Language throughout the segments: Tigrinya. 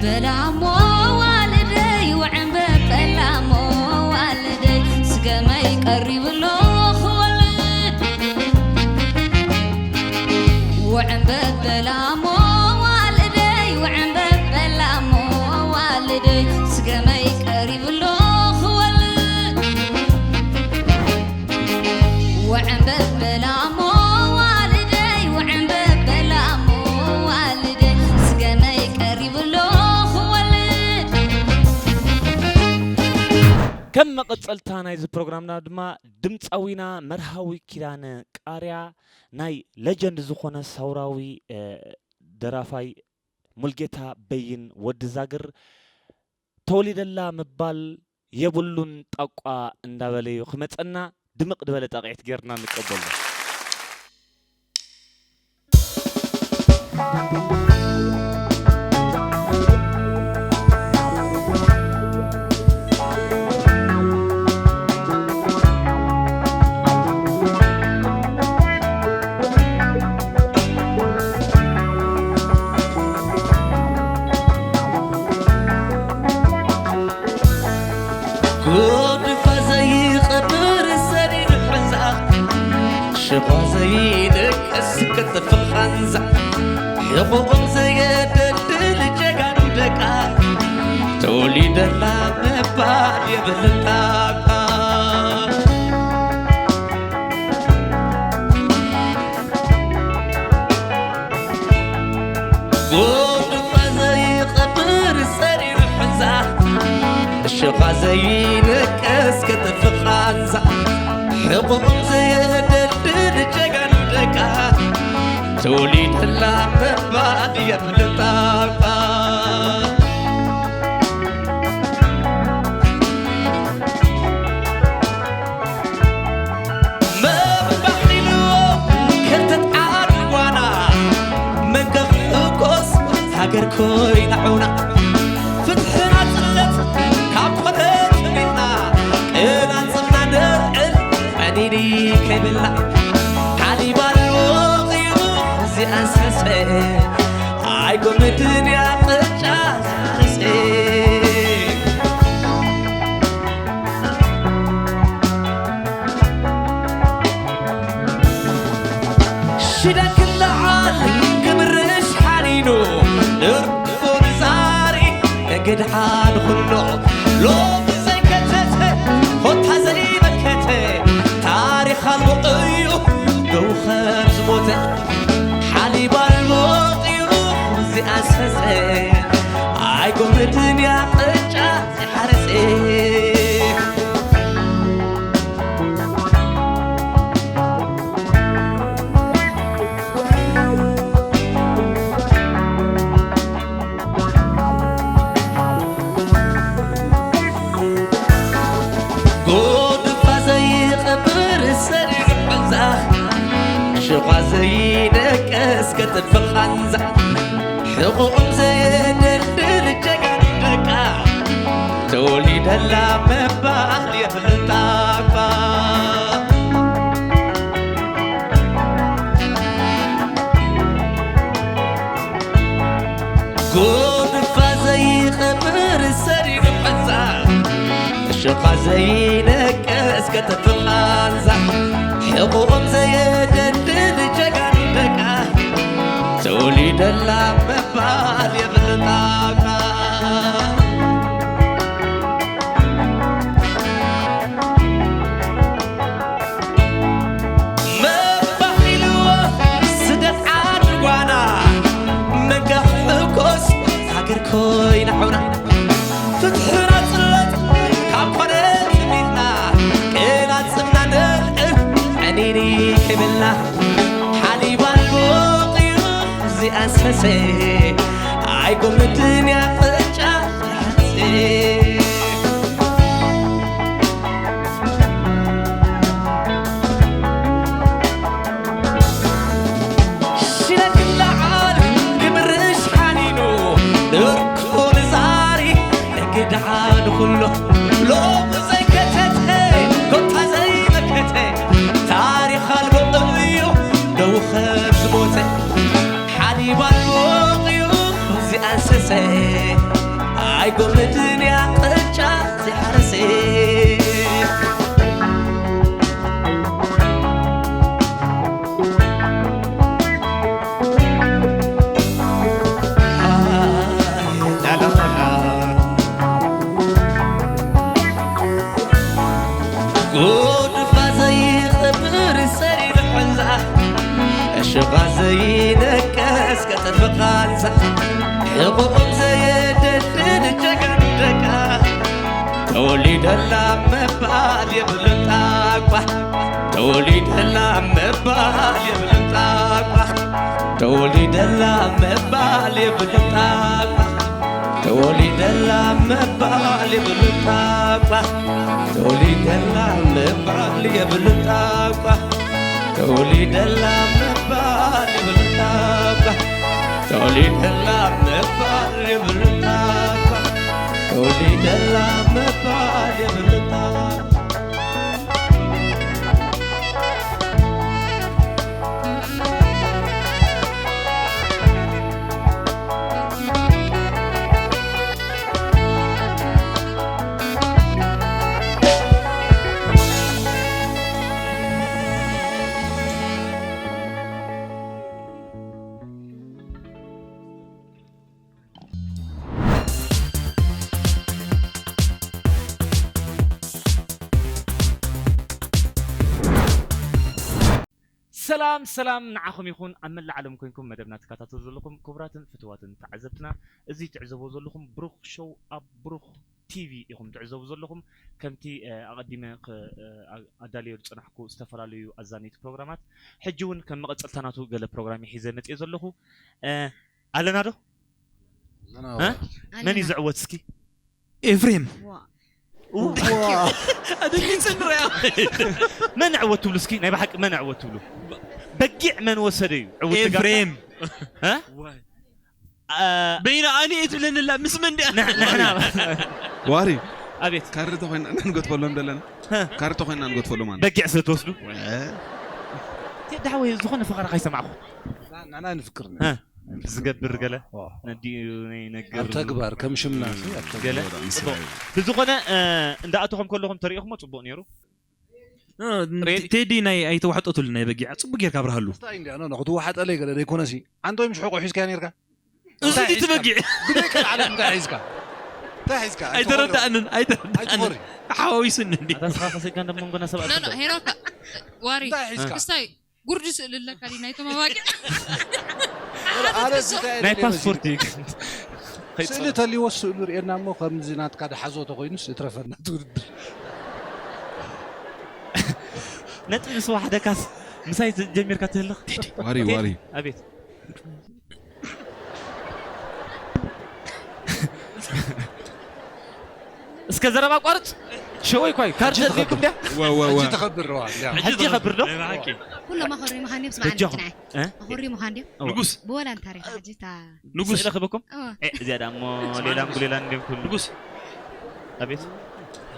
በላሞ ዋልደይ፣ ውዕምበብ በላሞ ዋልደይ፣ ስገመይ ቀሪብሎ ክወልድ። ውዕምበብ በላሞ ዋልደይ፣ ውዕምበብ በላሞ ዋልደይ፣ ስገመይ ቀሪብሎ ክወልድ። ውዕምበብ በላሞ ዋልደይ፣ ውዕምበብ በላሞ ዋልደይ፣ ስገመይ ቀሪብሎ ክወልድ። ከም መቐጸልታ ናይዚ ፕሮግራምና ድማ ድምጻዊና መርሃዊ ኪዳነ ቃርያ ናይ ለጀንድ ዝኾነ ሰውራዊ፣ እ፣ ደራፋይ ሙልጌታ በይን ወዲ ዛግር ተወሊደላ ምባል የብሉን ጣቋ እንዳበለ እዩ ክመጸና። ድምቕ ዝበለ ጣቕዒት ጌርና ንቀበሎ። ጉድፋ ዘይቐብር ሰሪር ሕንዛ፣ ሽኳ ዘይደቅስ ክትፍ ቓንዛ፣ ሕቑቑም ዘየደልድል ጀጋኑ ደቃ፣ ተወሊደላ ምባል የብልን ጣቃ። ጉድፋ ዘይቐብር ሰሪር ሕንዛ፣ ሽኳ ዘይንቅስ ክትፍ ቓንዛ፣ ሕቑቑም ዘየደልድል ጀጋኑ ደቃ፣ ተወሊደላ ምባል የብልን ጣቃ። መባሒሉ ከርተት ዓዲ ጓና፣ መንገፍ እኮስ ሃገር ኮይና ዑና። ፍትሒ ናጽነት ካብ ኮነ ትሚና፣ ቅናጽምና ነልዕል ቀኒኒ ከይብላ። ሓሊባል ወቒሉ እዚኣን ሰሰ፣ ኣይጎምድን እያ ቅጫ ዛርሴ። ሽደን ክለዓል ክምርሽ ሓኒኑ፣ ንርፉን ዛሪ ንግድሓን ኩሎ። ሎሚ ዘይከተተ ኮታ ዘይመከተ፣ ታሪኽ ኣልቦ እዩ ደው ከም ዝሞተ። ሓሊብ ኣልቦ ጢሩ ዝኣሰሰ፣ ኣይጎምድን እያ ቅጫ ሓርሴ። ጎድፋ ዘይቐብር ሰሪር ቃንዛ፣ ሽኳ ዘይደቅስ ከጥፍ ቃንዛ፣ ሕቑቑም ዘየደልድል ጀጋኑ ደቃ፣ ተወሊደላ ምባል የብልጣ እባ። ጎድፋ ዘይቐብር ሰሪር ቃንዛ፣ ሽኳ ዘይነቅስ ከጥፍ ቃንዛ፣ ሕቑቑም ዘየደልድል ጀጋኑ ደቃ፣ ተወሊደላ ምባል የብልጣ እባ። መባሒልዎ ስደት ዓዲ ጓና፣ መንጋፍ ሕኮስ ሃገር ኮይና ዑና። ፍትሒ ናጽነት ካብ ኮነ ትሚትና፣ ቅናጽምና ነልዕል ዕኒኒ ከይበልና። ሓሊብ ኣልቦ ቅዩ ዝኣሰሰ፣ ኣይጎምድን እያ ቅጫ ሓርሴ። ሽለ ክለዓል ክምርሽ ሓኒኑ፣ ንርኩ ንዛሪ ንግድዓ ንኹሎ። ሎሚ ዘይከተተ፣ ኮታ ዘይመከተ፣ ታሪኽ ኣልቦ እዩ ደው ከም ዝሞተ። ሓሊብ ኣልቦ እዩ ዝኣንሰሰ፣ ኣይጎምድን እያ ቅጫ ዘይሓረሰ። ጉድፋ ዘይቐብር ሰሪር ሕንዛ፣ ዕሽኻ ዘይነቀስ ቀጠፊ ቃንዛ፣ ሕቖኦም ዘየደድን ጀጋኑ ደቃ፣ ተወሊደላ ምባል የብሉን ጣቋ፣ ተወሊደላ ምባል የብሉን ጣቋ፣ ተወሊደላ ምባል የብሉን ጣቋ። ተወሊደላ ምባል የብሉን ጣቋ፣ ተወሊደላ ምባል የብሉን ጣቋ፣ ተወሊደላ ምባል የብሉን ጣቋ፣ ተወሊደላ ምባል የብሉን ጣቋ፣ ተወሊደላ ምባል የብሉን ጣቋ። ሰላም ሰላም ንዓኹም ይኹን፣ ኣብ መላእ ዓለም ኮይንኩም መደብና ትከታተሉ ዘለኹም ክቡራትን ፍትዋትን ተዓዘብትና፣ እዚ ትዕዘቡ ዘለኹም ብሩኽ ሾው ኣብ ብሩኽ ቲቪ ኢኹም ትዕዘቡ ዘለኹም። ከምቲ፣ እ፣ ኣቐዲመ ክ-፣ እ፣ ኣ-፣ ኣዳልዮ ዝጸናሕኩ ዝተፈላለዩ ኣዛነይቲ ፕሮግራማት፣ ሕጂ እውን ከም መቐጸልታ ናቱ ገለ ፕሮግራም ሒዘ መጽየ ዘለኹ። እ፣ ኣለና ዶ? ኣለና እ? ዋ። መን እዩ ኣለና። ዝዕወት እስኪ? ኤፍሬም። ዋ። ዋ። ኣደንጊጽ ንሪኣ። መን ዕወት ትብሉ እስኪ? ናይ ብሓቂ መን ዕወት ትብሉ? በጊዕ መን ወሰደ እዩ ዕውት ትገብር? ኤፍሬም። እ? ዋይ። አ፣ በይና ኣነ እየ ትብለኒ ኣላ፣ ምስ መን ድያ? ንሕ-፣ ንሕና። ዋሪ። ኣቤት። ካርድ ተኾይና ንጎትፈሎም ዘለና። ሀ። ካርድ ተኾይና ንጎትፈሎም ኣና። በጊዕ ስለ ትወስዱ? ወ-፣ ቴዲ ሓወይ፣ ዝኾነ ፈኸራ ካይሰማዕኹ። ና-፣ ናና ንፍክር ነ። ሀ። ዝገብር ገለ? ዋ። ነዲኡ ነይነግር። ኣብ ተግባር፣ ከም ሽምና፣ ሲ፣ ኣብ ተግባር። ገለ? ወዳ፣ ጽቡቕ። ምስራይ። ብዝኾነ፣ እ፣ እንዳኣተኹም ከለኹም ተሪኢኹሞ ጽቡቕ ነይሩ። እ፣ ሬዲ? ቴዲ ናይ ኣይተዋሕጠትሉ ናይ በጊዕ ጽቡቅ ጌርካ ኣብርሃሉ። እንታይ እንድያ? ኖ፣ ኖ፣ ክትወሓጠለይ ገለ ደይኮነሲ። ዓንቶ ይምሽ ሕቆ ሒዝካያ ኔርካ? እሱ እንታይ ድዩ ሒዝካ? ትበጊዕ? ብደይ ካልዓለም እንታይ ሒዝካ? እንታይ ሒዝካ? ኣይተረዳእንን፣ ኣይተረዳእንን። ኣይትኾሪ። ሓዋዊሱኒ እንዴ? ኣታ ስኻ ከሲድካ እንደ መንጎና ሰባት ኖ፣ ኖ፣ ትበል። ሄሮካ፣ ዋሪ። እንታይ ሒዝካ? ክስታይ ጉርዲ ስእሊ ኣለካ ድዩ ናይቶም ኣባጊዕ? ኣነ እንታይ ናይ ፓስፖርት እዩ። ስእሊ ተልይዎ ስእሉ ርእየና እሞ ከምዚ ናትካ ድሓዞ ተኾይኑስ እትረፈና እቲ ውድድር። ነጥቢ ምስ ዋሕደካስ ምሳይ ጀሚርካ ትህልኽ? ቴዲ፣ ዋሪ፣ ቴዲ፣ ዋሪ። ኣቤት። እስከ ዘረባ ኣቋርጽ። ሸወይ ኳይ፣ ካርድ ሕጂ ተልይኩም ድያ? ወ፣ ወ፣ ወ። ሕጂ ተኸብር፣ ዋ፣ እንድያ። ሕጂ ሕጂ ይኸብር ዶ? ናይ ብሓቂ። ኩሎም ኣኾሪምኻ እንድዮም፣ ስምዓኒ በጃኹም። ምጽናሕ። እ? ኣኾሪምኻ እንድዮም። እ። ንጉስ። ብወላ እንታይ ርኢኻ ሕጂ እታ ንጉስ። ስእሊ ክበኩም? እወ። እ፣ እዚኣ ደኣ እሞ ሌላን ጉሌላን እንድዮም ኩሉ። ንጉስ። ኣቤት።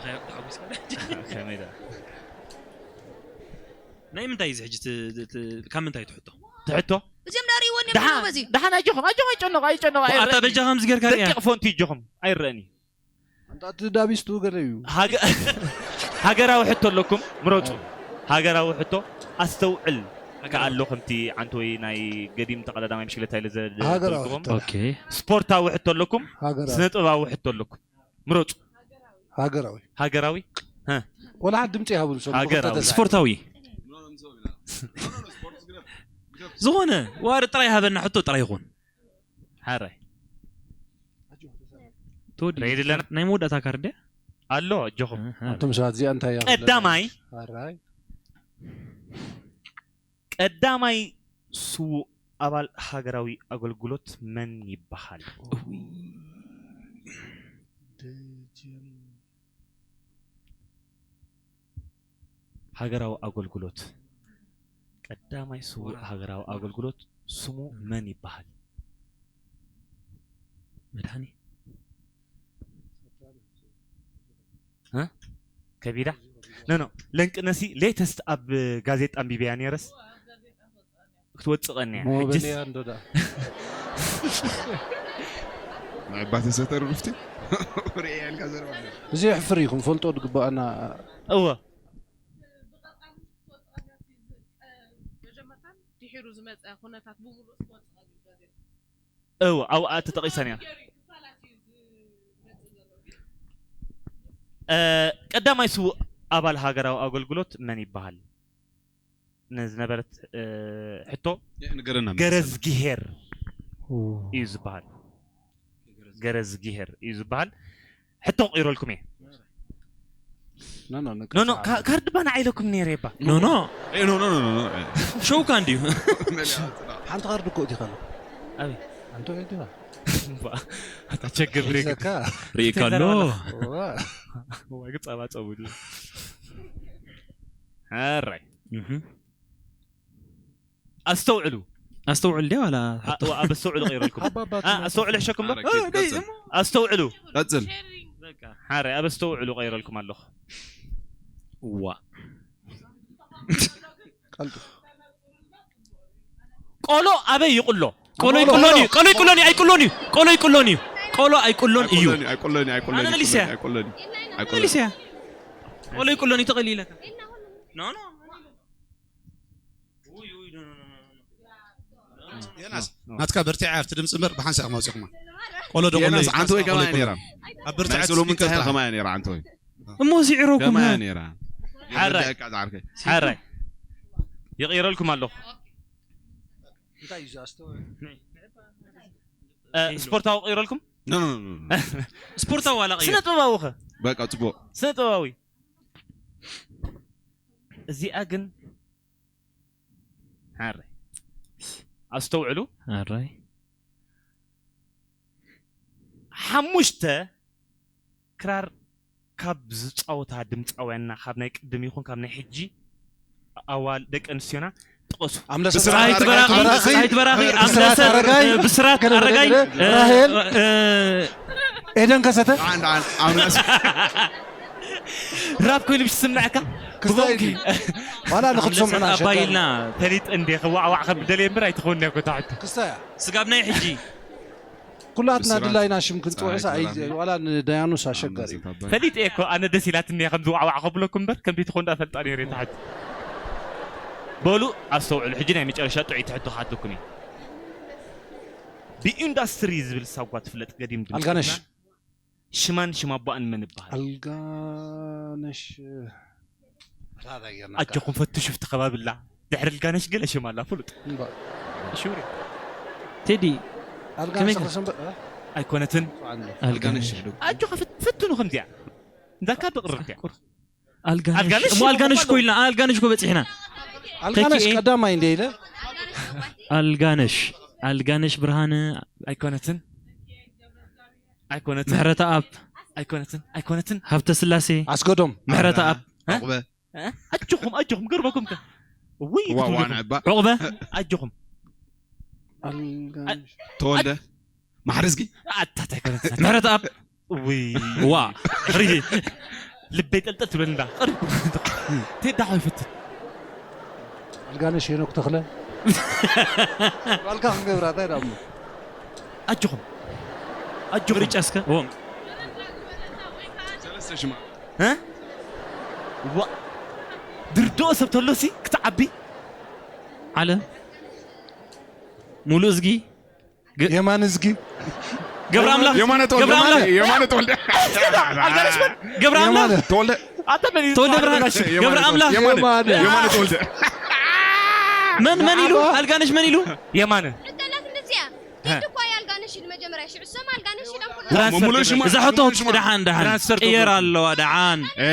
ተሓጒስካ። ከመይ ደኣ? ናይ ምንታይ እዩ እዚ ሕጂ ት-፣ ት-፣ ት-፣ ካብ ምንታይ ትሕቶ? ትሕቶ? እዚኦም ደኣ ርእይዎ እንድዮም ደሓን፣ ኣለዉ በዚ። ደሓን ኣጆኹም፣ ኣጆኹም ኣይጨነቑ፣ ኣይጨነቑ፣ ኣታ ኣይረኣን እዩ። በጃኻ ምስ ጌርካ ርኢያ። ደቂቕ ፎንቲ እጆኹም፣ ኣይረኣን እዩ። ኣንታ እቲ ዳቢስቱ ገለ እዩ። ሃገ-፣ ሃገራዊ ሕቶ ኣለኩም፣ ምረጹ። ሃገራዊ ሕቶ፣ ኣስተውዕል። ሃገራዊ። ከኣሎ ከምቲ ዓንተወይ ናይ ገዲም ተቐዳዳማይ ብሽክለታ ኢለ ዘ-፣ ሃገራዊ ዘልክቦም። ሕቶ። ኦኬ። ስፖርታዊ ሕቶ ኣለኩም፣ ሃገራዊ። ስነ ጥበባዊ ሕቶ ኣለኩም። ምረጹ። ሃገራዊ። ሃገራዊ? ሃ። ወላ ሓንቲ ድምጺ ይሃቡን ሰሙ ሃገራዊ። ክልተ ተስፋ። ስፖርታዊ። ዝኾነ ዋሪ ጥራይ ሃበና፣ ሕቶ ጥራይ ይኹን። ሓራይ። ተወዲ-፣ ሬዲ ኣለና? ናይ መወዳእታ ካርድ ድያ? ኣሎ፣ ኣጆኹም። ኣሃ። ኣንቱም ሰባት እዚኣ እንታይ እያ? ቀዳማይ። ሓራይ። ቀዳማይ ስዉእ ኣባል ሃገራዊ ኣገልግሎት መን ይበሃል? እውይ። ደጀን። ሃገራዊ ኣገልግሎት። ቀዳማይ ስዉእ ወራ-፣ ሃገራዊ ወራ-፣ ኣገልግሎት ስሙ መን ይበሃል? መድሃኒ። እ? ከቢዳ? ኖ፣ ኖ። ለንቅነሲ ሌተስት ኣብ ጋዜጣ ኣንቢበያ ነይረስ ክትወጽእ ቀንያ። ሕጅስ ሞበልያ እንዶ ደኣ። ዕባተ ሰተር ሩፍቲ ርእያ ኢልካ ዘረባ ኣሎ። እዚ የሕፍር እዩ ክንፈልጦ ዝግባኣና። እወ ድሒሩ ዝመፀ ኩነታት ብምሉእ እወ ኣብኣ ተጠቒሰን እያ። ቀዳማይ ስዉእ ኣባል ሃገራዊ ኣገልግሎት መን ይበሃል? ንዝነበረት ሕቶ ገረዝጊሄር እዩ ዝበሃል። ገረዝጊሄር እዩ ዝበሃል። ሕቶ ቀይረልኩም እየ። ኖ ኖ ካርድ ባና ዓይለኩም ነይረ የባ። ኖ ኖ ኖ ኖ ኖ ኖ ሸውካ እንዲዩ። ሓንቲ ካርድ እኮ እቲኻ ኣሎ። ኣበይ ኣንተ ወዲኻ ተቸግር ሒዘካ ርኢካ ኣሎ። ዋ ግጻባጸቡ ድዩ? ሕራይ እህ። ኣስተውዕሉ። ኣስተውዕል ድያ ዋላ ሕቶ? ኣብ ኣስተውዕሉ ቀይረልኩም። ኣባባ አ፣ ኣስተውዕሉ ሕሸኩም ዶ? ኣረ፣ ኬት ቀጽል። ኣስተውዕሉ። ቀጽል። ሓረ ኣብ ኣስተውዕሉ ቀይረልኩም ኣለኹ። ዋ ቀልጡ ቆሎ ኣበይ ይቁሎ? ቆሎ ይቁሎን እዩ። ቆሎ ይቁሎን እዩ። ኣይቁሎን እዩ። ቆሎ ይቁሎን እዩ። ቆሎ ኣይቁሎን እዩ። ኣይቆሎኒ፣ ኣይቆሎኒ፣ ኣይቆሎኒ፣ ኣነ መሊሰያ። ኣይቆሎኒ፣ ኣይቆሎኒ። መሊስያ። ቆሎ ይቁሎን እዩ ተቐሊለካ። ኖ ኖ። ዮናስ ናትካ በርቲዓ ኣብቲ ድምፂ እምበር ብሓንሳእ ከማውፅኹማ ቆሎ ዶ ቆሎ ዮናስ እዩ። ዓንተ ወይ ቆሎ ከማያ ይቁሎ። ነይራ። ኣብ በርቲዓ ናይ ሰሎሙን ስፒከር ከማያ ጥራሕ። ከማያ ነይራ ዓንተ ወይ። እሞ ሲዒሮኩም ከማያ ነይራ። ሓራይ ደቃ ዛዕርከ። ሓራይ ይቕይረልኩም ኣለኹ። እንታይ እዩ ዝኣስተውዕል እ፣ ስፖርታዊ ቀይረልኩም ኖ ኖ ኖ ኖ። ስፖርታዊ ዋላ ስነ ቀይር። ጥበባዊ ኸ በቃ ጽቡቅ። ስነ ጥበባዊ እዚኣ ግን ሓራይ ኣስተውዕሉ። ኣራይ ሓሙሽተ ክራር ካብ ዝፃወታ ድምፃውያንና ካብ ናይ ቅድም ይኹን ካብ ናይ ሕጂ ኣዋል ደቂ ኣንስትዮና ጥቐሱ። ኣምለሰት ብስራት ፀሃይት በራኺ ኣረጋይ። ፀሃይት በራኺ ብስራት ኣምለሰት ኣረጋይ። ብስራት ገለ ኣረጋይ ገለ። እ፣ ራሄል። እ፣ ኤደን ከሰተ አንድ አንድ አምለስ ራብ ኮይኑ ዝስምዐካ ክስታይ ብጎንኪ ዋላ ንክትሰምዑና ኣባይልና ፈሊጥ እንዴ ክዋዕዋዕ ከም ደልየ እምበር ኣይትኸውን እያ ኮታሕቱ ክስታያ ስጋብ ናይ ሕጂ ኩላትና ብስራት ድላይና ሽም ክንፅውዕሳ ፀሃይት በራኺ። ዋላ ንዳያኑስ ኣሸጋሪ እዩ አምለስ አባይ። ፈሊጥ እየ እኮ ኣነ ደስ ኢላትኒ እያ ከምዚ ዋዕዋዕ ከብለኩም እምበር ከምዚ ትኾን ዳ ፈልጣ ነይረ ታሕቱ በሉ ኣስተውዕሉ ሕጂ ናይ መጨረሻ ጥዑይ ትሕቶ ክኣትለኩም እዩ ብኢንዳስትሪ ዝብል ሳጓ ትፍለጥ ገዲም ድምፂ ኣልጋነሽ ሽማን ሽማቦኣን መን ይበሃል ኣልጋነሽ ኣጆኹም ፈትሹ ፍቲ ከባብላ ድሕሪ ኣልጋነሽ ገለ ሽም ኣላ ፍሉጥ እምባ ሹሪ ቴዲ ኣልጋነሽ ከመይ ተሰንበ ኣይኮነትን ኣልጋነሽ ኣጆኻ ፍት- ፍትኑ ከምዚኣ እንዳካ ብቕርብ እያ ኣልጋነሽ ኣልጋነሽ እሞ ኣልጋነሽ እኮ ኢልና ኣልጋነሽ እኮ በፂሕና ኣልጋነሽ ተኪኤ። ቀዳማይ እንደ ኢለ ኣልጋነሽ ኣልጋነሽ ብርሃነ ኣይኮነትን ኣይኮነትን ምሕረተኣብ ኣይኮነትን ኣይኮነትን ሃብተ ስላሴ ኣስገዶም ምሕረተኣብ ዕቑበ ኣጆኹም ኣጆኹም ገርበኩም ከ ውይ ዋዋ ክትብሉ ንዕባ ዕቑበ ኣልጋነሽ ተወልደ ማሕረዝጊ ኣታት ኣይኮነትን ምሕረተኣብ ውይ ዋ ሪ ልበይ ጠልጠል ትብለኒ እንዳ ቀሪብኩም ቴዳ ይፈትን ኣልጋነሽ ሄኖክ ተኽለ ባልካ ክንገብራ እንታይ ዳሞ ኣጆኹም ኣጆኹም ምርጫ እስከ ዎም ሰለስተ ሽማ እ? ዋ ድርድኦ ሰብ ተሎሲ ክትዓቢ ዓለም ሙሉእ እዝጊ የማን እዝጊ ገብረ ኣምላኽ የማነ ተወልደ ገብረ ኣምላኽ የማነ ገብረ ኣምላኽ ተወልደ ኣታ መን እዩ ተወልደ ብርሃን የማነ ገብረ ኣምላኽ የማነ የማነ ተወልደ መን መን ኢሉ ኣልጋነሽ መን ኢሉ የማነ ሕተላት እንደዚያ ቴዲ እኳ ያልጋነሽ ኢሉ መጀመርያ ሽዑ ሰማ ኣልጋነሽ ኢሎም ኩሉ ትራንስፈር ሙሉእ ሽማ እዛ ሕቶ ሙሉእ ሽማ ድሓን ድሓን ትራንስፈር ቅየር ኣለዋ ድሓን ኤ፣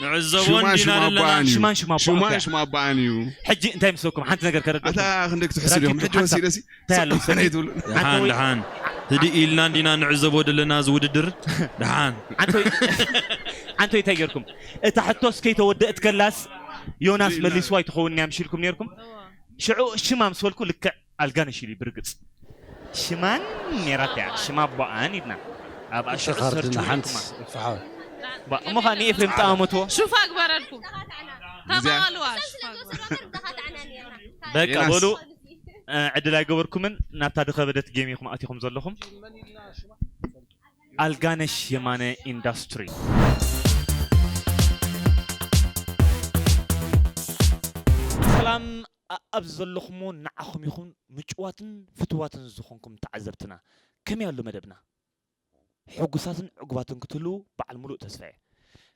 ንዕዘቦ ሽማ እንዲና ሽማ ዘለና ኣባን እዩ ሽማን ሽማ ኣባን ሽማ እያ። ሽማ ኣባን እዩ ሕጂ እንታይ ምስለኩም ሓንቲ ነገር ከረድኩም ኣታ ክንደይ ክትሕስድ ኢኹም ሕጂ ወሲደሲ እንታይ ኣሎ ሰማዕና ይትብሉ ድሓን ድሓን ህድእ ኢልና እንዲና ንዕዘቦ ዘለና እዚ ውድድር ድሓን ዓንቶይ ዓንቶይ እንታይ ገርኩም እታ ሕቶስ ከይተወደእት ከላስ ዮናስ መሊስዋ ይትኸውን እያ ምሽልኩም ነርኩም ሽዑ ሽማ ምስ በልኩ ልክዕ ኣልጋነሽ ኢሉ ብርግፅ ሽማን ነራት እያ ሽማ ኣቦኣን ኢልና ኣብኣ ሽዑ ሸኻርድና ሰርች ሓንቲ ኢልኩማ ይፈሓወ እሞ ከዓ ንኤፍሬም ጠማመትዎ ሹፋ ግበረልኩም ተባባልዋ ሹፋ ግበረልኩም። በቃ ዮናስ። በሉ እ፣ ዕድል ኣይገበርኩምን ናብታ ድኸበደት ጌም ኢኹም ኣቲኹም ዘለኹም ኣልጋነሽ የማነ ኢንዳስትሪ። ሰላም፣ ኣ-፣ ኣብዚ ዘለኹሞ ንዓኹም ይኹን ምጭዋትን ፍትዋትን ዝኾንኩም ተዓዘብትና። ከመይ ኣሎ መደብና? ሕጉሳትን ዕጉባትን ክትህልዉ በዓል ሙሉእ ተስፋ እየ።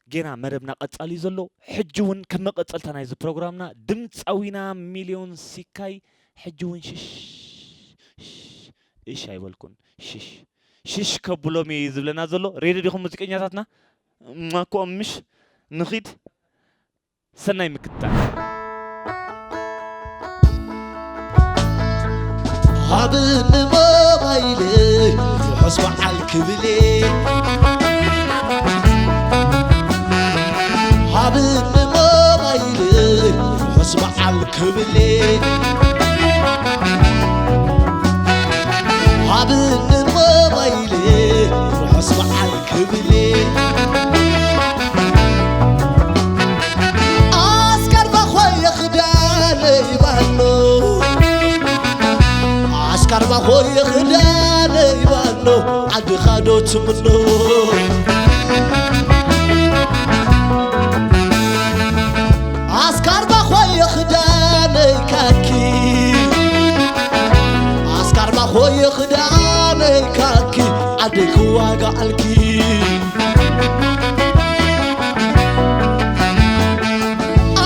ጌና መደብና ቀጻሊ እዩ ዘሎ። ሕጂ እውን ከም መቐጸልታ ናይዚ ፕሮግራምና ድምጻዊና ሚልዮን ሲካይ ሕጂ እውን ሽሽ፣ ሽሽ፣ እሽ ኣይበልኩን። ሽሽ፣ ሽሽ ከብሎም እየ ዝብለና ዘሎ። ሬዲ ዲኹም ሙዚቀኛታትና? እማ እኮ ምሽ ንኺድ። ሰናይ ምክትታል። ሃብኒ ሞባይል ርሑስ በዓል ክብል እየ። ሃብኒ ሞባይል ርሑስ በዓል ክብል እየ። ሃብኒ ሞባይል ርሑስ በዓል ክብል እየ። ኣስካር ባኾየ ክዳነይ ባኖ፣ ኣስካር ባኾየ ክዳነይ ባኖ፣ ዓድኻ ዶ ትምኖ? ኣስካር ባኾየ ክዳነይ ካኪ፣ ኣስካር ባኾየ ክዳነይ ካኪ፣ ዓደይ ክዋጋኣልኪ።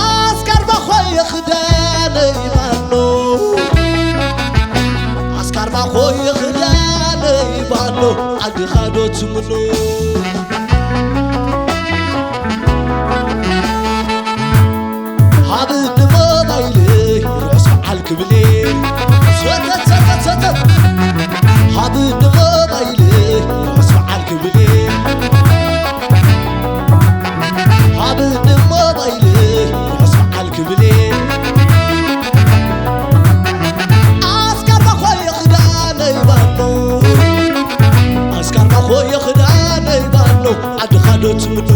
ኣስካር ባኾየ ክዳነይ ባኖ፣ ኣስካር ባኾየ ክዳነይ ባኖ፣ ዓድኻ ዶ ትምኖ? ሃብኒ ሞባይል ርሑስ በዓል ክብል እየ። ሰተት፣ ሰተት፣ ሰተት። ሃብኒ ሞባይል ርሑስ በዓል ክብል እየ። ሃብኒ ሞባይል ርሑስ በዓል ክብል እየ። ኣስካር ባኾየ ክዳነይ ባኖ፣ ኣስካር ባኾየ ክዳነይ ባኖ፣ ዓድኻ ዶ ትምኖ?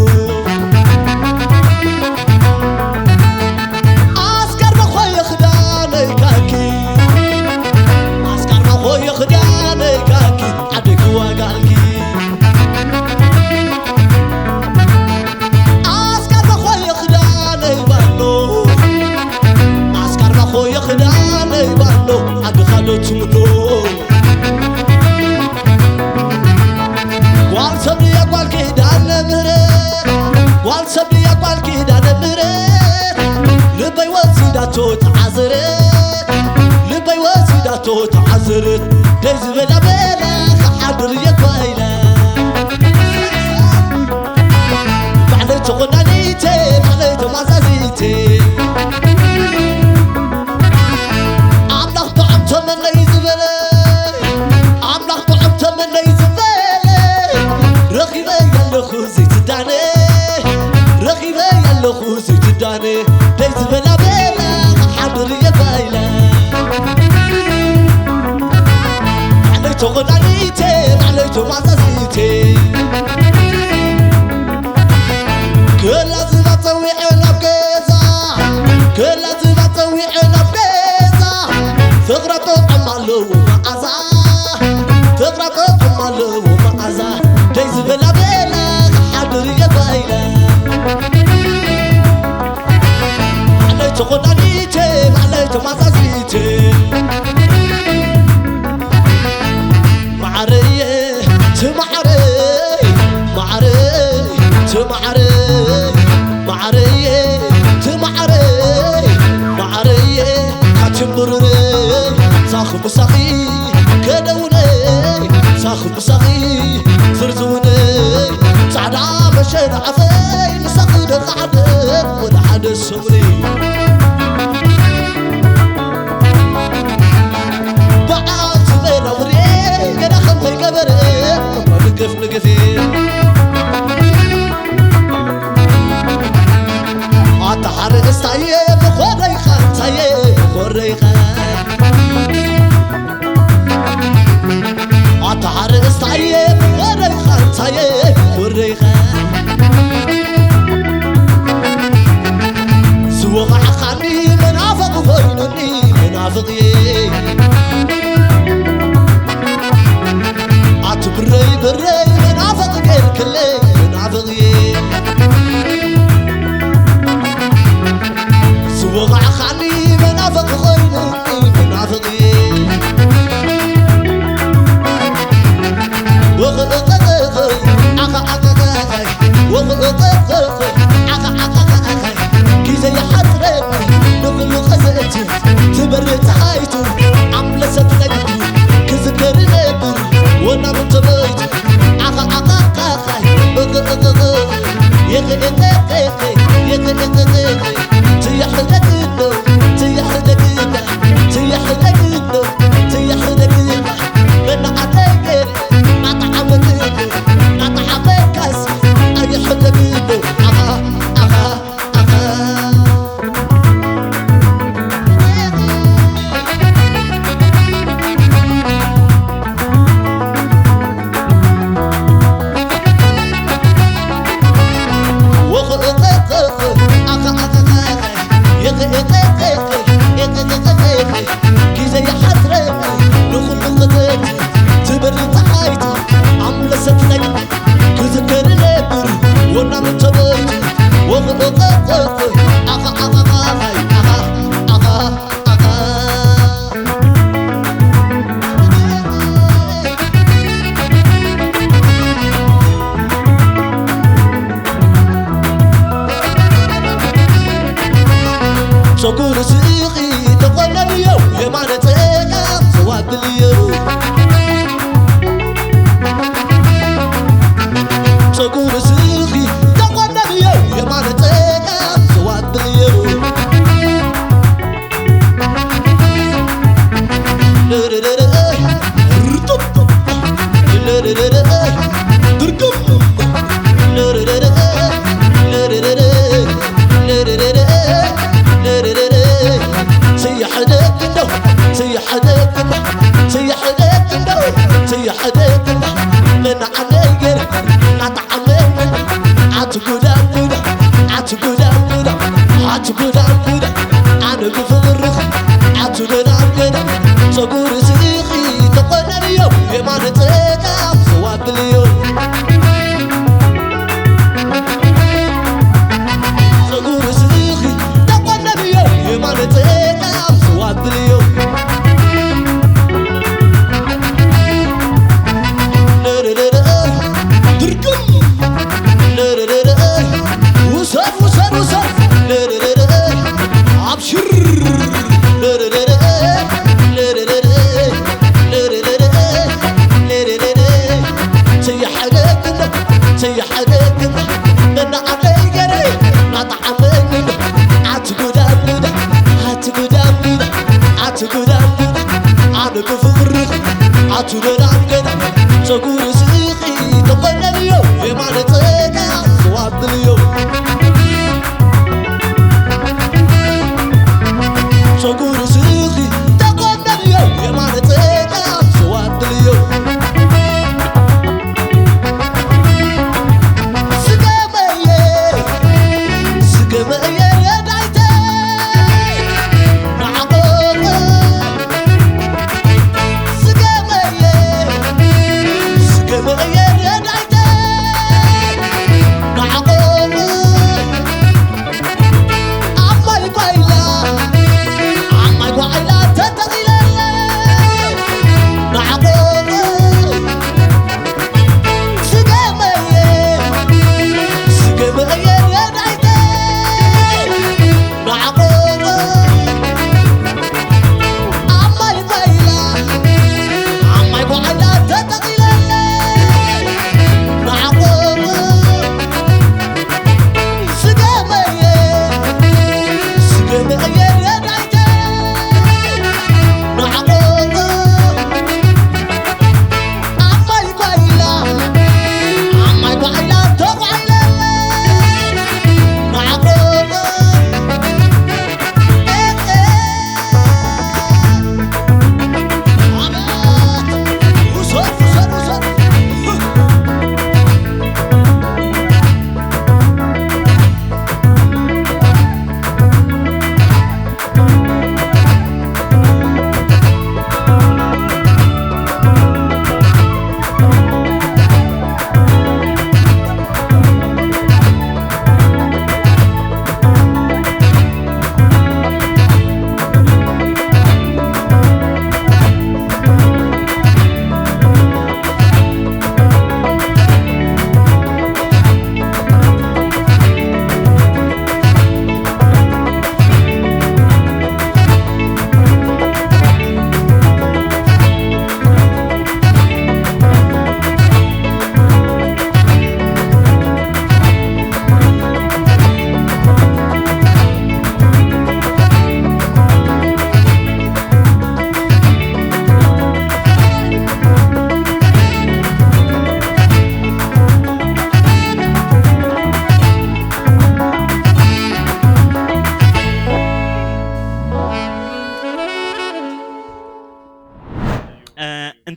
ኣስካር ባኾየ ክዳነይ ካኪ፣ ኣስካር ባኾየ ክዳነይ ካኪ፣ ዓደይ ክዋጋልኪ። ኣስካር ባኾየ ክዳነይ ባኖ፣ ኣስካር ባኾየ ክዳነይ ባኖ፣ ዓድኻ ዶ ትምኖ? ጓል ሰብ ድያ ጓል ኪዳነ ምህረት፣ ጓል ሰብ ድያ ጓል ኪዳነ ምህረት፣ ልበይ ወሲዳቶ ተዓዘረት፣ ልበይ ወሲዳቶ ተዓዘረት፣ ደይ ዝበላ በላ ክሓድር እየ ጓይላ። ባዕለይ ተኾናኒተ፣ ባዕለይ ተማዛዚተ፣ ኣምላኽ ብዓም ተመነይ ዝበለ፣ ኣምላኽ ብዓም ተመነይ ዝበለ፣ ረኺበ ኣለኹ ዘይትዳነ፣ ረኺበ ኣለኹ ዘይትዳነ፣ ደይ ዝበላ በላ ክሓድር እየ ባይላ። ባዕለይ ተኾናኒተ፣ ባዕለይ ተማዛዚተ፣ ክላ ዝባ ጸዊዐ ናብ ገዛ፣ ክላ ዝባ ጸዊዐ ናብ ገዛ፣ ፍቕራ ጥዑም ኣለዎ መዓዛ፣ ፍቕራ ጥዑም ኣለዎ መዓዛ፣ ደይ ዝበላ በላ ክሓድር እየ ባይላ። ባዕለይ ተኾናኒተ፣ ባዕለይ ተማዛዚተ፣ ማዕረየ ትማዕረይ፣ ማዕረይ ትማዕረይ፣ ማዕረየ ትማዕረይ፣ ማዕረየ ካትምብርረይ፣ ሳኺ ምሳኺ ከደውነይ፣ ሳኺ ምሳኺ ዝርዝውነይ፣ ጻዕዳ መሸን ኣፈይ ምሳኺ ደቂ ዓደይ ወደ ሓደ ሰሙነይ። በዓል ዝበላ ውሬ ገና ከም ከይገበረ እሞ ንግፍ ንግፍ። ኣታ ሓረስታየ ብኾረይኻ፣ እንታየ ብኾረይኻ። ኣታ ሓረስታየ ብኾረይኻ፣ እንታየ ብኾረይኻ። ዝወቓዕኻኒ መናፍቕ ኮይኑኒ መናፍቕ እየ። ኣቲ ብረይ ብረይ መናፍቕ ክለይ መናፍቕ እየ። ዝወቓዕኻኒ መናፍቕ ኮይኑ መናፍቕ እየ። ወቕቕቕቕ፣ ዓኻ ዓኻ ዓኻ፣ ወቕቕቕቕ፣ ዓኻ ዓኻ ዓኻ። ግዜ ይሓጽረኒ ንኹሉ ከዘእቲ ትበርህ ጸሓይቱ ኣምለሰት ነግዲ ክዝከር ነብር ወናም ተመይቱ ዓኻ ዓኻ ዓኻ። ግዜ ይሓስረኒ ንኹሉ ክተቲ ትብሪ ፀሓይቲ ኣምለሰት ነግሪ ክዝከር ነብር ወናም ተበይቲ ወቕቕቕቕ ኣኻ ኣኻ ኣኻ ኣኻ ኣኻ ኣኻ ጸጉር ስኺ ተቆነንዮ የማነ ጸጋም ዘዋብልዮ ጸጉር ስኺ ተቆነንዮ የማነ ጸጋም ዘዋብልዮ ኣትጉዳጉዳ ኣትጉዳጉዳ ኣትጉዳጉዳ ኣነ ብፍቕርኺ ኣትጉዳጉዳ ጸጉሪ ስኢኺ ተቆነንዮ የማነ ጸጋም ዘዋብልዮ ጸጉሪ ስኢኺ ተቆነንዮ የማነ ጸጋም ዘዋብልዮ ድርግም ውሰድ ውሰድ ውሰድ ኣብሽር ትይሓደግና መናዓለይ ገረ ናጣዓመግና ኣትጉዳጉዳ ኣትጉዳጉዳ ኣትጉዳጉዳ ኣነ ብፍቕርኺ ኣትደናገዳ ጸጉሪ ስኺ ተቆነንዮ የማነ ጸጋ ዘዋብልዮ ጸጉሪ ስኺ ተቆነንዮ የማነ ጸጋ ዘዋብልዮ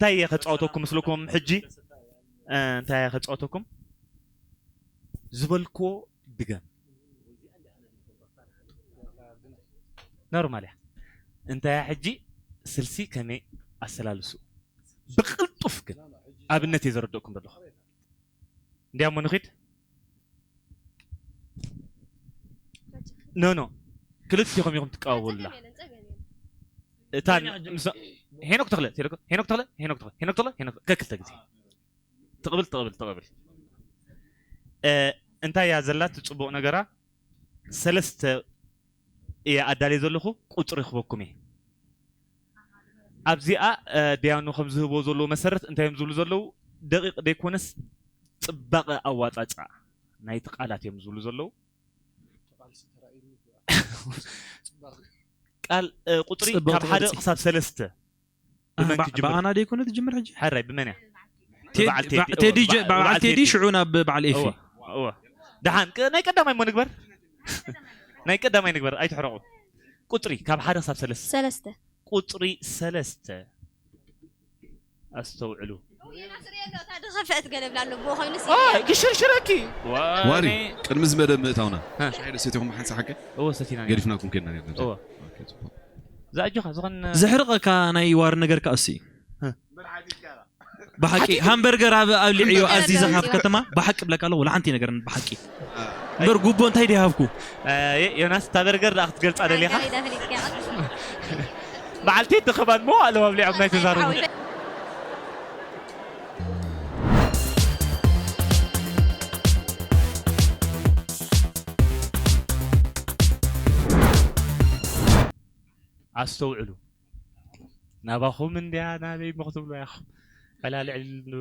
እንታይ እየ ከፃወተኩም ምስልኩም ሕጂ? እ፣ እንታይ እየ ከፃወተኩም? ዝበልክዎ ድገም። ኖርማል እያ። እንታይ እያ ሕጂ? ስልሲ ከመይ ኣሰላልሱ? ብቕልጡፍ ግን ኣብነት እየ ዘረድእኩም ዘለኹ። እንዲያሞ ንኺድ። ኖ፣ ኖ። ክልቲኹም ኢኹም ትቃወሙላ። እታ ምስ-፣ ሄኖክ ተኽለ፣ ሄኖክ ተኽለ፣ ሄኖክ ተኽለ፣ ሄኖክ ተኽለ፣ ሄኖክ ተኽለ፣ ከክልተ ግዜ። ትቕብል፣ ትቕብል፣ ትቕብል። እ፣ እንታይ እያ ዘላ እቲ ጽቡቕ ነገራ? ሰለስተ እየ ኣዳልየ ዘለኹ፣ ቁጽሪ ክበኩም እየ። ኣብዚኣ፣ እ፣ ዲያኑ ከም ዝህቦ ዘለዎ መሰረት እንታይ እዮም ዝብሉ ዘለዉ? ደቂቕ ደይኮነስ ጽባቐ ኣዋጻጽኣ ናይቲ ቃላት እዮም ዝብሉ ዘለዉ። ቃል፣ እ፣ ቁጽሪ ጽባቐ ካብ ሓደ ቅርጺ። ክሳብ ሰለስተ። ኣህ፣ ብመን ባ-፣ ክጅምር? ብኣና ደይኮነ ትጅምር ሕጂ? ሕራይ፣ ብመን እያ? ቴድ-፣ ብበዓል ቴዲ፣ ባ-፣ ቴዲ እወ፣ ጀ-፣ ብበዓል፣ ብበዓል ብበዓል ቴዲ ቴዲ። ሽዑ ናብ በዓል ኤፊ። እወ፣ እወ። ደሓን፣ ቅ-፣ ናይ ቀዳማይ እሞ ንግበር። ናይ ቀዳማይ ንግበር፣ ኣይትሕረቑ። ቁጽሪ ካብ ሓደ ክሳብ ሰለስተ። ሰለስተ። ቁጽሪ ሰለስተ። ኣስተውዕሉ። ዮናስ ርእየ ኣሎ፣ እታ ዝኸፍአት ገለ ብላ ኣሎ፣ ብኡ ኮይኑስ ኦይ፣ ይርአ። ክሽርሽረኪ። ዋሪ፣ ዋኒ። ቅድሚ እዚ መደብ ምእታውና፣ ሃ። ሻሂ ዶ ሰቲኹም ብሓንሳእ ሓቂ? እወ፣ ሰቲና ነይርና። ገዲፍናኩም ከድና ነይርና። እወ። ኦኬ፣ ጽቡቕ። ዝኣጆኻ ዝኾነ ዘሕርቐካ ናይ ዋሪ ነገር ከኣ እሱ እዩ። ሃ። ብሓቂ፣ ሓቂ። ሃምበርገር ኣብ፣ ኣብሊዐዮ ሓምበርገር ኣዚዘ ኣብ ካብ ከተማ፣ ብሓቂ ብለካ ኣለኹ፣ ወላ ሓንቲ ነገር ብሓቂ። እምበር ጉቦ እንታይ ድዩ ሃብኩ? እ፣ ዮናስ፣ እታ በርገር ደኣ ክትገልጻ ደሊኻ? በዓል ቴዲ ኸባን ሞ ኣለዋ ኣብሊዖም ናይ ተዛረቡ። ኣስተውዕሉ። ናባኹም እንድያ ናበይ እሞ ክትብሉ ኢኹም። ዕላልዕ ኢሉ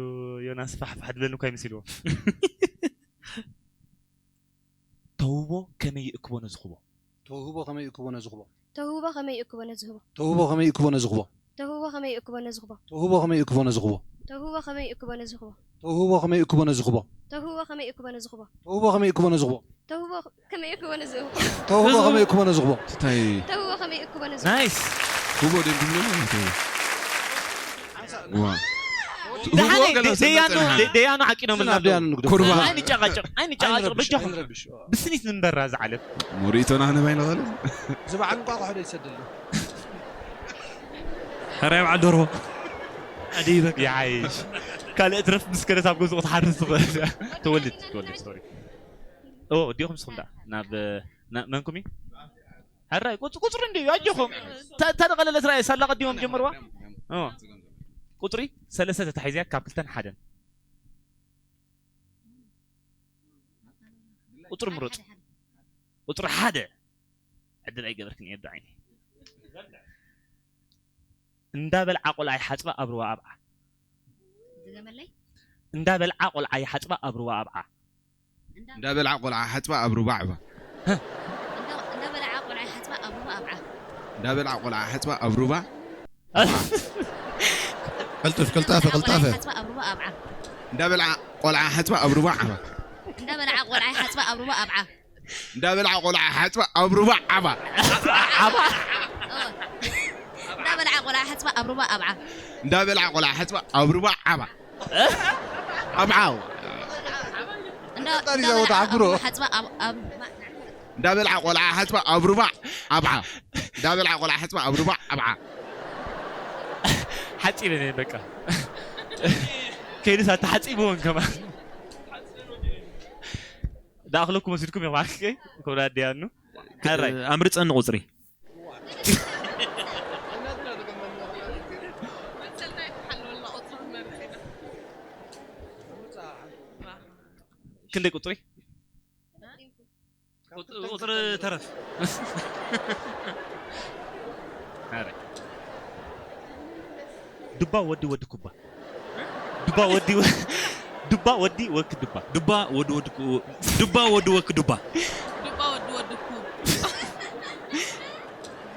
ዮናስ ፋሕፋሕ ድብለኒ እኳ ይምስልዎ። ተውህቦ ከመይ ይእክቦ ነዝኽቦ? ተውህቦ ከመይ ይእክቦ ነዝኽቦ? ተውህቦ ከመይ ይእክቦ ነዝኽቦ? ተውህቦ ከመይ ይእክቦ ነዝኽቦ? ተውህቦ ከመይ ይእክቦ ነዝኽቦ? ተውህቦ ከመይ ይእክቦ ነዝኽቦ? ተውህቦ ከመይ ይእክቦ ነዝኽቦ? ተውህቦ ከመይ ይእክቦ ነዝኽቦ? ተውህቦ ከመይ ይእክቦ ነዝኽቦ? ተውህቦ ከመይ ይእክቦ ነዝኽቦ? ተውህቦ ከመይ ይእክቦ ነዝኽቦ? ተውህቦ ከመይ ይእክቦ ነዝኽቦ? እንታይ? ተውህቦ ከመይ ይእክቦ ነዝኽቦ? ናይስ። ህቦ ደንድምሎ ማለት እዩ። ዋ። ደሓን ህቦ ገለ ደ-፣ ደያኑ፣ ስልጣን ደ-፣ ደያኑ ዓቂኖምልና ስና ደያኑ ኣለዉ። ንግደፍ። ኩርባ። ኣይንጨቃጨቅ፣ ኣይንጨቃጨቅ፣ ኣይንረብሽ፣ በጃኹም። ኣይንረብሽ። ብስኒት ንንበራ እዛ ዓለም። ሞሪቶና ክንህባ ኣይንኽእልን? እዚ በዓል እንቋቑሖ ዶ ይሰደሉ? ሕራይ በዓል ደርሆ። ኣደይ በቃ። ይዓይሽ። ካልእ ትረፍ ምስ ከደት ኣብ ገዝኡ ክትሓርስ ትኽእል። ተወልድ፣ ተወልድ፣ ሶሪ። ኦ፣ ወዲኹም ንስኹም ደኣ። ናብ፣ ና-፣ መንኩም እዩ? ሕራይ፣ ቁጽ-፣ ቁጽሪ እንድዩ፣ ኣጆኹም። ተ-፣ ተደቐለለት ራእየ፣ ሳላ ቀዲሞም ጀመርዋ። ኦ። ቁጽሪ ሰለስተ ተታሒዝያ ካብ ክልተን ሓደን። ቁጽሪ ምረጹ። ቁጽሪ ሓደ። ዕድል ኣይገበርክን እየ፣ ዶ ዓይኒ። እንዳ በልዓ ቆልዓ ይሓጽባ ኣብ ሩባ ኣብዓ። ድገመለይ። እንዳ በልዓ ቆልዓ ይሓጽባ ኣብ ሩባ ኣብዓ። እንዳ እንዳ በልዓ ቆልዓ ሓጽባ ኣብ ሩባ ኣዕባ። እንዳ፣ እንዳ በልዓ ቆልዓ ይሓጽባ ኣብ ሩባ ኣብዓ። እንዳ በልዓ ቆልዓ ሓጽባ ኣብ ሩባ። ቀልጥፍ፣ ቀልጣፈ፣ እንዳ በልዓ ቆልዓ ቀልጣፈ። ይሓጽባ ኣብ ሩባ ኣብዓ። እንዳ በልዓ ቆልዓ ሓጽባ ኣብ ሩባ ኣብዓ። እንዳ በልዓ ቆልዓ ይሓጽባ ኣብ ሩባ ኣብዓ። እንዳ በልዓ ቆልዓ ሓጽባ ኣብ ሩባ ዓባ። ዓባ። ኦ። እንዳ በልዓ ቆልዓ ሓጽባ ኣብ ሩባ ኣብዓ። እንዳ በልዓ ቆልዓ ሓጽባ ኣብ ሩባ ዓባ። ኣብዓ። እንዳ፣ ፈጣሪ እንዳ በልዓ ዘወታ ዓብሮ። ሓጽባ ኣብ፣ ኣብ፣ እንዳ በልዓ ቆልዓ ሓጽባ ኣብ ሩባ ኣብዓ። እንዳ በልዓ ቆልዓ ሓጽባ ኣብ ሩባ ኣብዓ። ሓጺረ ነይ በቃ። ከይድስ ኣተሓጺብዎን ከማን። ዳእኽለኩም ወሲድኩም ኢኹም ዓርከይ፣ ክብራ ኣዲያኑ። ሕራይ። ኣምርጸኒ ቁጽሪ። ክንደይ ቁጽሪ? ቁጽ-፣ ቁጽሪ ተረፍ። ኣረ። ዱባ ወዲ ወዲ ኩባ። ዱባ ወዲ ወ-፣ ዱባ ወዲ ወክ ዱባ። ዱባ ወዲ ወዲ ኩ-፣ ዱባ ወዲ ወክ ዱባ። ዱባ ወዲ ወዲ ኩ-፣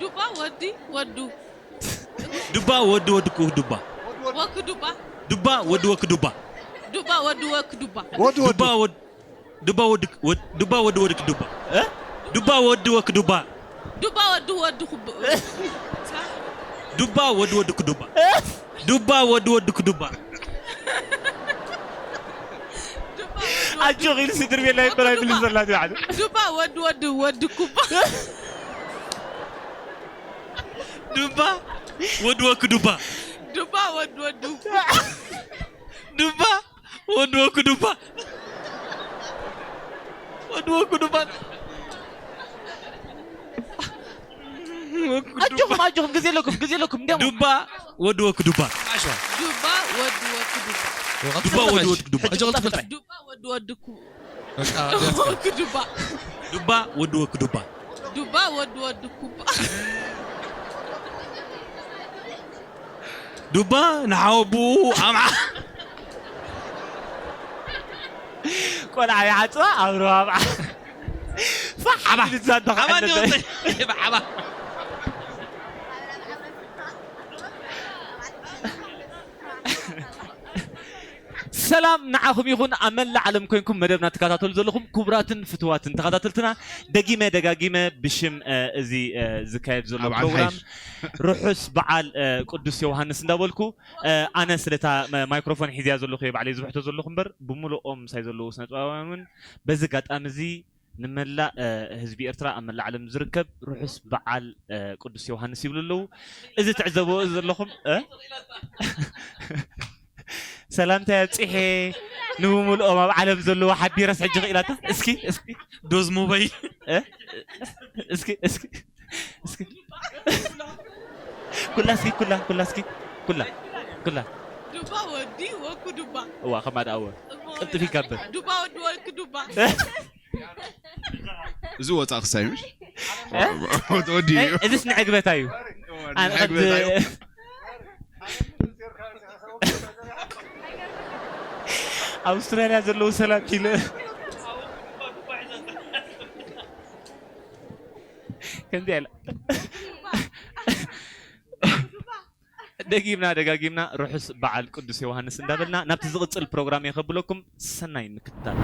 ዱባ ወዲ ወዱ። ዱባ ወዲ ወዲ ኩ ዱባ። ወክ ዱባ። ዱባ ወዲ ወክ ዱባ። ዱባ ወዲ ወክ ዱባ። ወዲ ወዲ። ዱባ ወድ-፣ ዱባ ወዲ ወድ-፣ ዱባ ወዲ ወዲ ኩ ዱባ። እ? ዱባ ወዲ ወክ ዱባ። ዱባ ወዲ ወዲ ኩብ-፣ ዱባ ወዲ ወዲ ክዱባ። ዱባ ወዲ ወዲ ክዱባ። ኣጆኺ ኢሉ ስድሪ ቤት ናይ በላይ ብልጽ ዘላ ትባዕሉ። ዱባ ወዲ ወዲ ወዲ ኩባ። ዱባ ወዲ ወዲ ክዱባ። ዱባ ወዲ ወዲ ኩባ። ዱባ ወዲ ወዲ ክዱባ። ወዲ ወዲ ክዱባ። ኣጆኹም፣ ኣጆኹም፣ ግዜ ኣለኩም፣ ግዜ ኣለኩም። እንዲያውም ዱባ ወዲ ወክዱባ። ዓሽዋ። ዱባ ወዲ ወክዱባ። ዱባ ወዲ ወክዱባ። ሕጂ ቅልጥፍ ጥራይ። ዱባ ወዲ ወዲ ኩ-፣ በቃ፣ ወክዱባ። ዱባ ወዲ ወክዱባ። ዱባ ወዲ ወዲ ኩባ። ዱባ ንሓወቡኡ ኣምዓ። ቆልዓ ይሓጽባ፣ ኣብሮ ኣምዓ። ፋሕ ሓባ። ኢሉ ዝዛንዶ ሓባ ክዕልል። እንዲወፀ። ሓባ። ሰላም ንዓኹም ይኹን፣ ኣብ መላእ ዓለም ኮይንኩም መደብና ትከታተሉ ዘለኹም ክቡራትን ፍቱዋትን ተኸታተልትና፣ ደጊመ ደጋጊመ ብሽም፣ እ፣ እዚ፣ እ፣ ዝካየድ ዘሎ ኣብ ዓል ፕሮግራም ሓይሽ። ርሑስ በዓል፣ እ፣ ቅዱስ ዮሃንስ እንዳበልኩ፣ እ፣ ኣነ ስለታ መ-፣ ማይክሮፎን ሒዝያ ዘለኹ እየ ባዕለይ ዝብሕቶ ዘለኹ እምበር፣ ብምሉኦም ምሳይ ዘለዉ ስነ ጥበባውያን እውን በዚ ኣጋጣሚ እዚ ንመላእ፣ እ፣ ህዝቢ ኤርትራ ኣብ መላእ ዓለም ዝርከብ ርሑስ በዓል፣ እ፣ ቅዱስ ዮሃንስ ይብሉ ኣለዉ። እዚ ትዕዘብዎ ዘለኹም፣ እ? ሰላምታይ ኣብጺሐ ንብምልኦም ኣብ ዓለም ዘለዉ ሓቢረስ ሕጂ ክኢላታ። እስኪ፣ እስኪ። ዶዝ ሞባይል። እ? እስኪ፣ እስኪ፣ እስኪ። ኩላ እስኪ፣ ኩላ፣ ኩላ እስኪ፣ ኩላ፣ ኩላ። ዱባ ወዲ ወኩ ዱባ። እዋ፣ ከማን ኣወ። እሞ ቅልጥፍ ይጋብር። ዱባ ወዲ ወኩ ዱባ። እዚ ወፃእ ክሳይ ምሽ? እ? ወዲ እዩ። እ፣ እዚስ ንዕግበታ እዩ። ወዲ ኣነ ንዕግበታ እዩ። ቀድ-፣ ኣውስትራልያ ዘለዉ ሰላም ኢለ። ከምዚ ኣለ። ደጊምና ደጋጊምና ርሑስ በዓል ቅዱስ ዮሃንስ እንዳበልና ናብቲ ዝቕጽል ፕሮግራም እየ ከብለኩም። ሰናይ ምክትታል።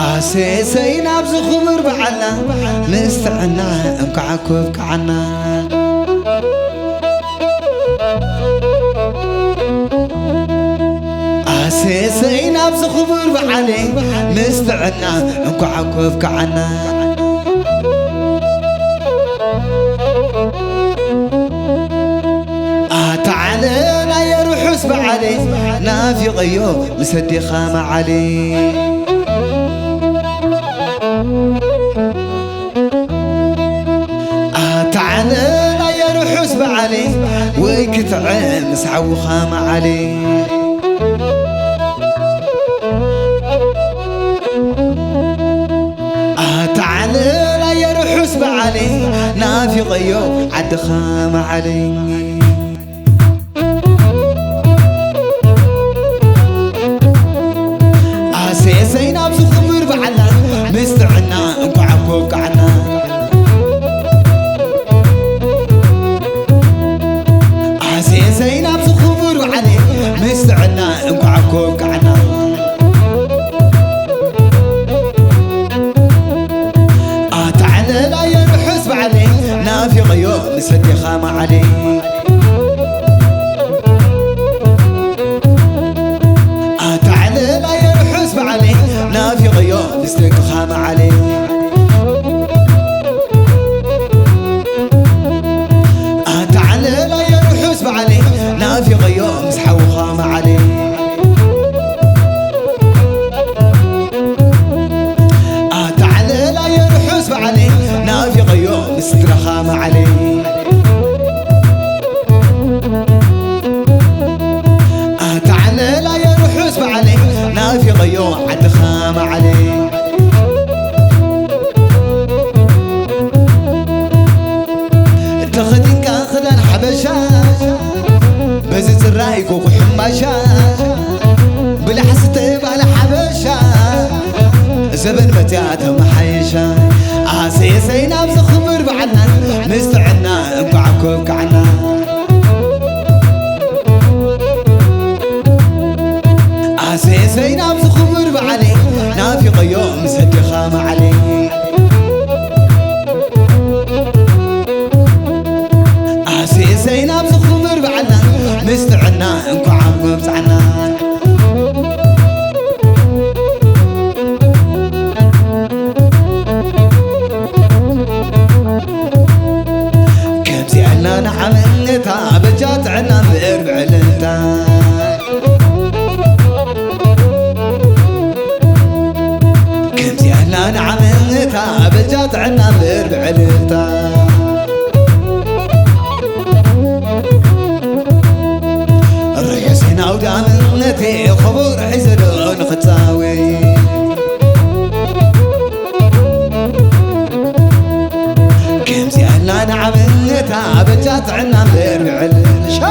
ኣሰሰይ ናብዚ ክቡር በዓልና ምስ ጥዕና እንኳዕ ኮብከዓና። ኣሰሰይ ናብዚ ክቡር በዓለይ ምስ ጥዕና እንኳዕ ኮብከዓና። ኣታ ዓለናየ ርሑስ በዓለይ ናፊቐዮ ምስ ኣዴኻ መዓለይ። ኣታ ዓለናየ ርሑስ በዓለይ ወይ ክትዕም ምስ ሓውኻ መዓለይ። ኣታ ዓለናየ ርሑስ በዓለይ ናፊቐዮ ዓድኻ መዓለይ። ኣሰሰይ ናብዚ ክቡር በዓልና ምስ ጥዕና እንኳዕ ኮብከዓና። ኣሰሰይ ናብዚ ክቡር በዓለይ ምስ ጥዕና እንኳዕ ኮብከዓና። ኣታ ዓለናየ ርሑስ በዓለይ ናፊቐዮ ምስ ኣዴኻ መዓለይ። ኣታ ዓለናየ ርሑስ በዓለይ ናፊቐዮ ምስ ደቅኻ መዓለይ። ኣታ ዓለናየ ርሑስ በዓለይ ናፊቐዮ ምስ ሓውኻ መዓለይ። ኣታ ዓለናየ ርሑስ በዓለይ ናፊቐዮ ምስ ስድራኻ መዓለይ። ኣታ ዓለናየ ርሑስ በዓለይ ናፊቐዮ ዓድኻ መዓለይ። ተኸዲንካ ክዳን ሓበሻ በዚ ጽራይ ጎጉ ሕምባሻ ብላሕ ስተ ባለ ሓበሻ ዘበን መጽያ ተመሓየሻ። ኣሰሰይ ናብዚ ክቡር በዓልና ምስ ጥዕና እንኳ ሰይናብ ዝኽብር በዓለይ ናፊቐዮ ምስ ኣዴኻ መዓለይ። ኣሴ ሰይናብ ዝኽብር በዓልና ምስ ጥዕና እንኳዕ ኣብጻዕና። ከምዚኣና ንዓመታ በጃ ጥዕና እምበር ብዕልልታ። ከምዚኣና ንዓመታ በጃ ጥዕና እምበር ብዕልልታ። ርሑስ ናውዲ ኣመነቴ ኽቡር ሒዘ ዶ ንኽጻወት። ከምዚኣና ንዓመታ በጃ ጥዕና እምበር ብዕልልታ።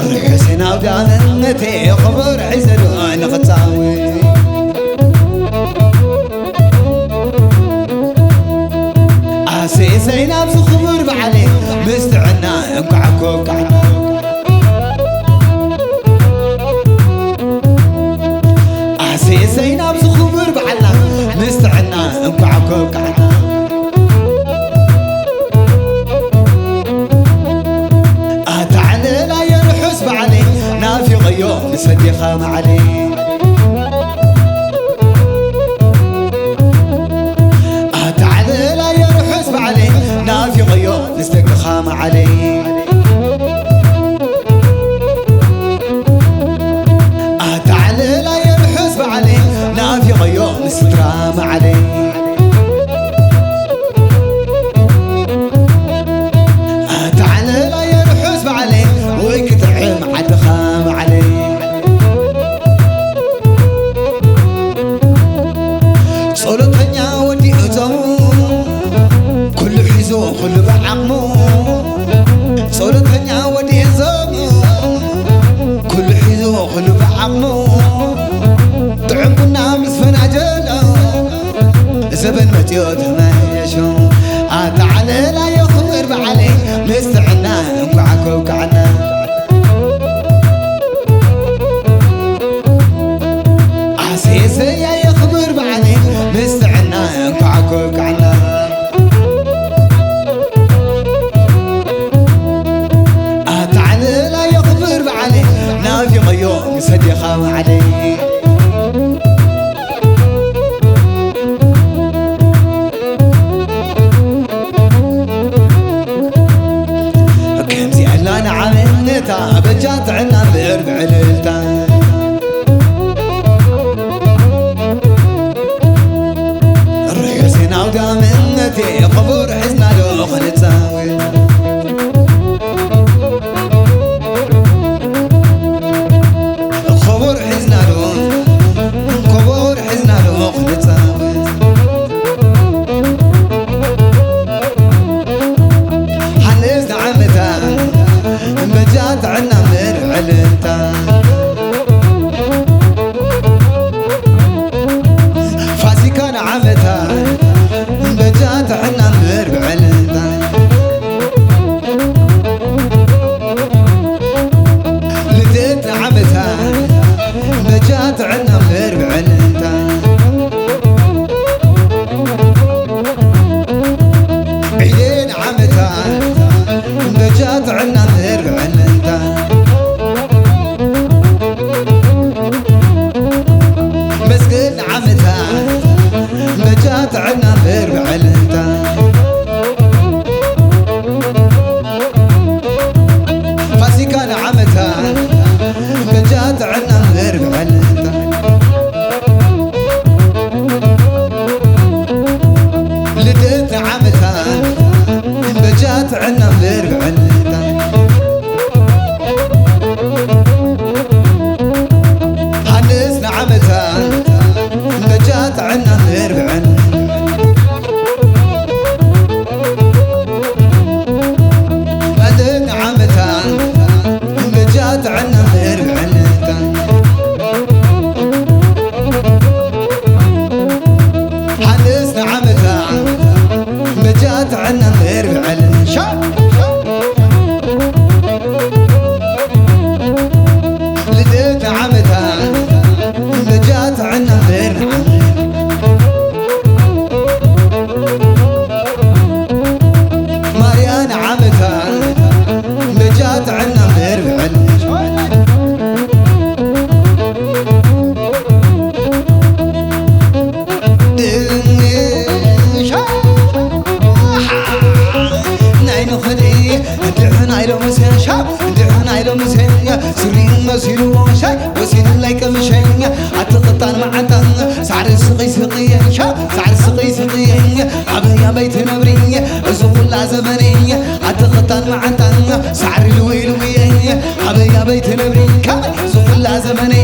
ርሑስ ናውዲ ኣመነቴ ኽቡር ሒዘ ዶ ንኽጻወት። ኣሴ ሰይናብ ዝኽብር በዓለይ ምስ ጥዕና እንኳዕ ኮብካዕና። ኣሴ ሰይናብ ዝኽብር በዓልና ምስ ጥዕና እንኳዕ ኮብካዕና። ኣታ ዕለላየ ርሑስ በዓለይ ናፊቐዮ ምስ ኣዴኻ መዓለይ። ኣታ ዕለላየ ርሑስ በዓለይ ናፊቐዮ ምስ ደቅኻ መዓለይ። ኣታ ዕለላየ ርሑስ በዓለይ ናፊቐዮ ምስ ስድራ መዓለይ። ኣታ ዕለላየ ርሑስ በዓለይ ወይ ክጥዕም ዓድኻ መዓለይ። ጸሎተኛ ወዲ እቶም ኩሉ ሒዙ ኩሉ ብዓቕሙ። ጸሎተኛ ወዲ እቶም ኩሉ ሒዙ ኩሉ ብዓቕሙ። ጥዑም ቡና ምስ ፈናጀሎ ዘበን መጺኦ ተመየሹ። ኣታ ዓለላዮ ክብር በዓለይ ምስ ጥዕና እንኳዕ ኮብካዕና። ኣሴሰያየ ክብር በዓለይ ምስ ጥዕና እንኳዕ ኮብካዕና። ኣታ ዓለላዮ ክብር በዓለይ ናፊቐዮ ምስ ኣዴኻ መዓለይ። ከምዚኣላ ንዓመታ በጃ ጥዕና እምበር ብዕልልታ። ርሑስ ናውዲ ኣመነቴ ኽቡር ሒዝና ዶ ኽንጻወት። ኽቡር ሒዝና ዶ፣ ኽቡር ሒዝና ዶ ኽንጻወት። ሓንስ ንዓመታ እምበጃ ጥዕና እምበር ዕልልታ። ጥዕና እምበር ብዕል ናይ ንኸዲ ድዕና ኢሎም ሻ ድዕና ኢሎም ሱሪ መሲሉ ሻይ ወሲንላይ ቀምሸኛ ኣቲ ቕጣን መዓንጣ ሳዕሪ ስቒ ስቕየን ሻ ሳዕሪ ስቒ ስቕየን ኣበይ ኣበይ ትነብሪ እዚ ኹላ ዘመነኛ ኣቲ ቕጣን መዓንጣ ሳዕሪ ልውይ ልውየን ኣበይ ኣበይ ትነብሪ ከመይ እዚ ኹላ ዘመነ